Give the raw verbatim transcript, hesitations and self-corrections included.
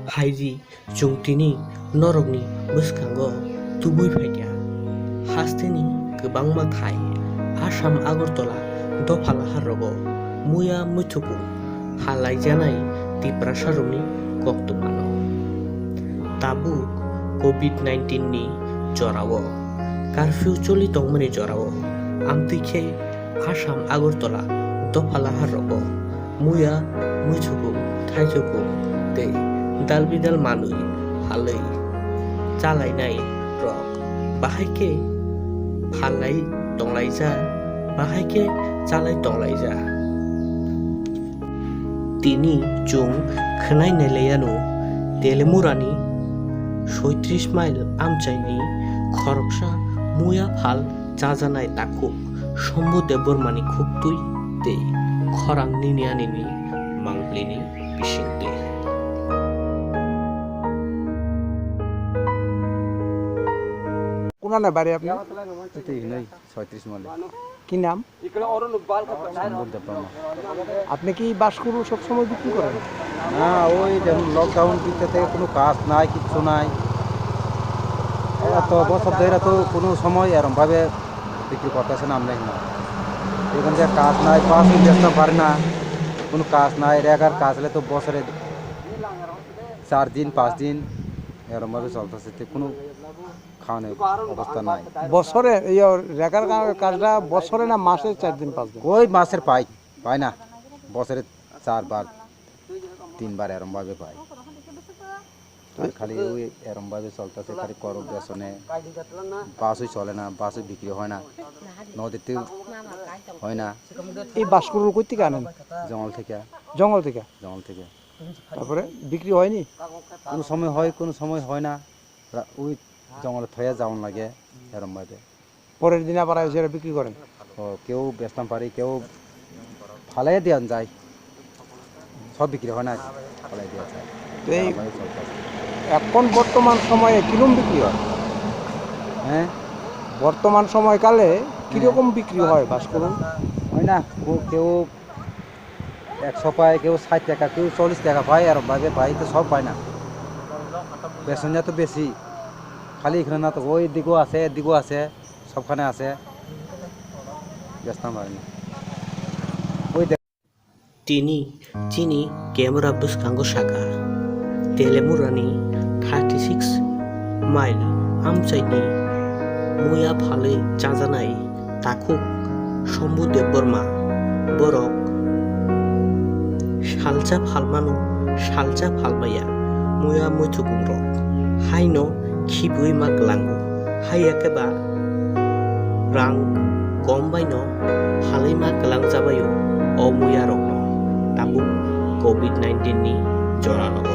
Phaidi, chwng tini norokni bwskango tubui phaikha. Hasteni kwbangma thai, Assam Agartala dophalaharrogo muya muithukung phalaijanai Tiprasarokni koktwmano. Tabuk covid nineteen ni jorao curfew choli tongmani jorao amtwi khe Assam Agartala dophalaharrogo muya, muichukung, thaisukung tei dalbidal manwi phalwi chalainai rok bahai khe phalnai tonglaijak, bahai khe chalai tonglaijak. Tini chwng khwnai nailaiano Telemurani soitris mile amchaini khoroksa muya phal chajanai takhuk Shambhu Debbarmani khuktwi tei khorang nini anini mangpilini bisingtwi. কোন আনে বাড়ি আপনি? এই তো এখানেই, ছয়ত্রিশ মালে। কি নাম? সম্বুদ্ধ ব্রহ্ম। আপনি কি বাঁশকুড়ুল সবসময় বিক্রি করেন? না, ওই যেমন লকডাউন দিতে থেকে কোনো কাজ নাই, কিচ্ছু নাই। এত বছর ধরে তো কোনো সময় এরমভাবে বিক্রি করতেছে না আমরা এখানে। এখান থেকে কাজ নাই, বাঁশ বেচতে পারি না, কোনো কাজ নাই। রেগার কাজ হলে তো বছরে চার দিন, পাঁচ দিন এরমভাবে চলতেছে, তো কোনো খাওয়ানোর অবস্থা নাই। বছরে এই রেগার কা-, কাজটা বছরে না মাসে চার দিন, পাঁচ দিন? ওই মাসের পাই, পাই না, বছরে চারবার, তিনবার এরমভাবে পাই। আর খালি ওই এরমভাবে চলতেছে, খালি করো বেসনে, বাসই চলে না, বাসই বিক্রি হয় না, নদীতেও হয় না। এই বাঁশকুড়ুল কই থেকে আনেন? জঙ্গল থেকে। জঙ্গল থেকে? জঙ্গল থেকে। তারপরে বিক্রি হয়নি? কোনো সময় হয়, কোনো সময় হয় না। রা-, ওই জঙ্গলে থয়া যাওন লাগে, এরম ভাবে। পরের দিন আবার এসে বিক্রি করেন? ও, কেউ বেচতাম পারি, কেউ ফালাই দেওয়ান যায়। সব বিক্রি হয় না, ফালাই দেওয়া যায়। তো এই এরম ভাবে চলতেছে। এখন বর্তমান সময়ে কিরম বিক্রি হয়? হ্যাঁ? বর্তমান সময়কালে কিরকম হ্যাঁ। বিক্রি হয় বাঁশকুড়ুল? হয় না, কেউ, কেউ একশো পায়, কেউ ষাট টাকা, কেউ চল্লিশ টাকা পায়, এরম ভাবে পায়, তো সব পায় না। বেসন তো বেশি, খালি এখানে না তো, ওই দিকেও আছে, এদিকেও আছে, সবখানে আছে, বেচতাম পারি না। ওই দেখ- Tini chini camera bwskango saka, Telemurani thirty six mile amchaini muya phalwi chajanai takhuk Shambhu Debbarma, borok salsa phalmano salsa phalmaya muya muithukungrok haino khibwi ma kwlango, haiya khe ba rang kom baino phalwi ma kwlangjabaio o muyarokno tabuk covid nineteen ni jorano.